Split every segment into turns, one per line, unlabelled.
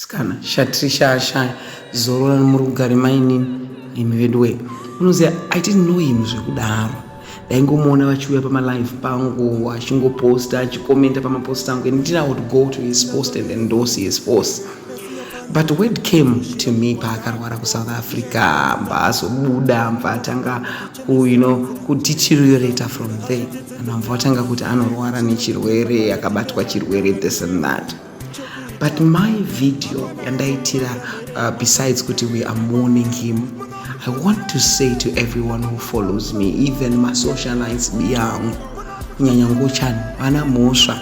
Sikana Shatrisha ashaya zorora murugare mainini imi veduwee unoziva I didn't know him zvekudaro ndaingomuona vachiuya pamalive pangu achingoposta achikomenta pamapost angu and then I would go to his post and endorse his post but word came to me paakarwara kuSouth Africa mba azobuda mva atanga ku you know kudeteriorata from there and mva atanga kuti anorwara nechirwere akabatwa chirwere this and that. But my video yandaitira, besides kuti we are mourning him, I want to say to everyone who follows me, even masocialites biyangu, kunyanya ngochani vana mhosva,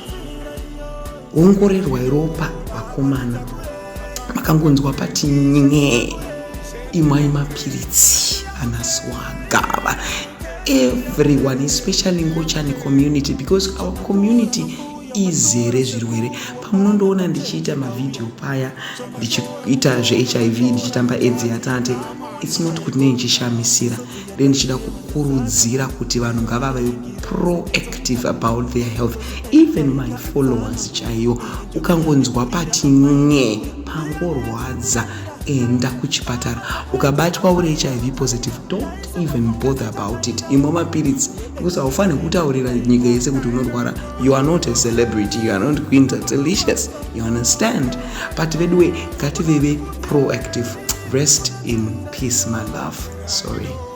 ongorerwai ropa vakomana, makangonzwa pati nye, imwai mapiritsi anaswagava. Everyone, especially ngochani community, because our community izere zvirwere. Pamunondoona ndichiita mavhidhiyo paya ndichiita zveHIV, ndichitamba aids yatate, it's not kuti nei ndichishamisira, then ndichida kukurudzira kuti vanhu ngavave proactive about their health. Even my followers chaiyo, ukangonzwa pati nye, pangorwadza, enda kuchipatara. Ukabatwa uri HIV positive, don't even bother about it, imwa mapiritsi, because haufaniri kutaurira nyika yese kuti unorwara. You are not a celebrity, you are not Queen Tatelicious, you understand? But veduwe, ngativeve proactive. Rest in peace, my love. Sorry.